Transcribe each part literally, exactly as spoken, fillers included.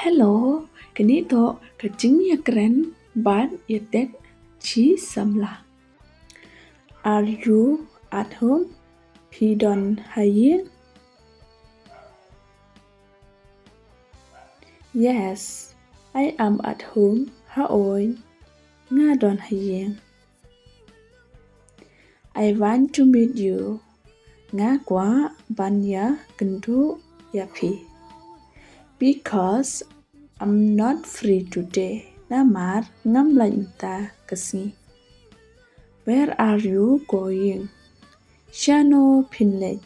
Hello, kane toh ka jingïakren bad ïatek shi samla. Are you at home? Phi don ha ïing? Yes, I am at home. Haoid, nga don ha ïing. I want to meet you. Nga kwah ban ïakynduh ïa phi. Because I'm not free today. Namar ngam leit mynta ka sngi. Where are you going? Shano phin leit?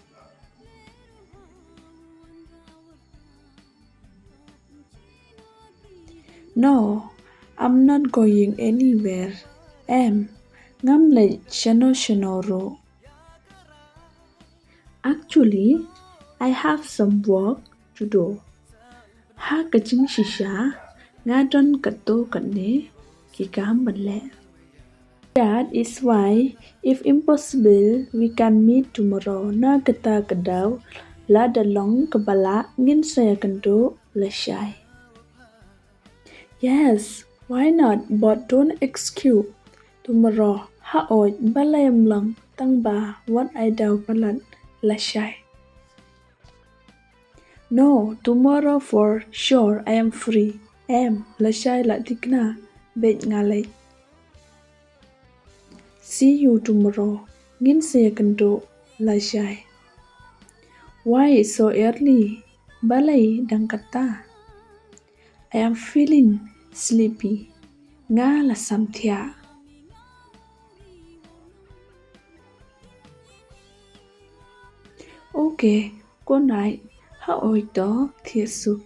No, I'm not going anywhere. Em, ngam leit shano shano ruh. Actually, I have some work to do. Ha ka jingshisha, nga don katto katne ki kam ban leh. That is why, if impossible, we can meet tomorrow. Na kata ka daw, lada long kaba lah, ngin sa ïakynduh lashai. Yes, why not? But don't excuse. Tomorrow, haoid, balei ym long, tang ba wat ai daw palat lashai. No, tomorrow for sure I am free. Em, lashai la thikna, bad nga leit. See you tomorrow. Ngin sa ïakynduh lashai. Why so early? Balei dang katta? I am feeling sleepy. Nga la samthiah. Okay, good night. Haoid to, thied suk.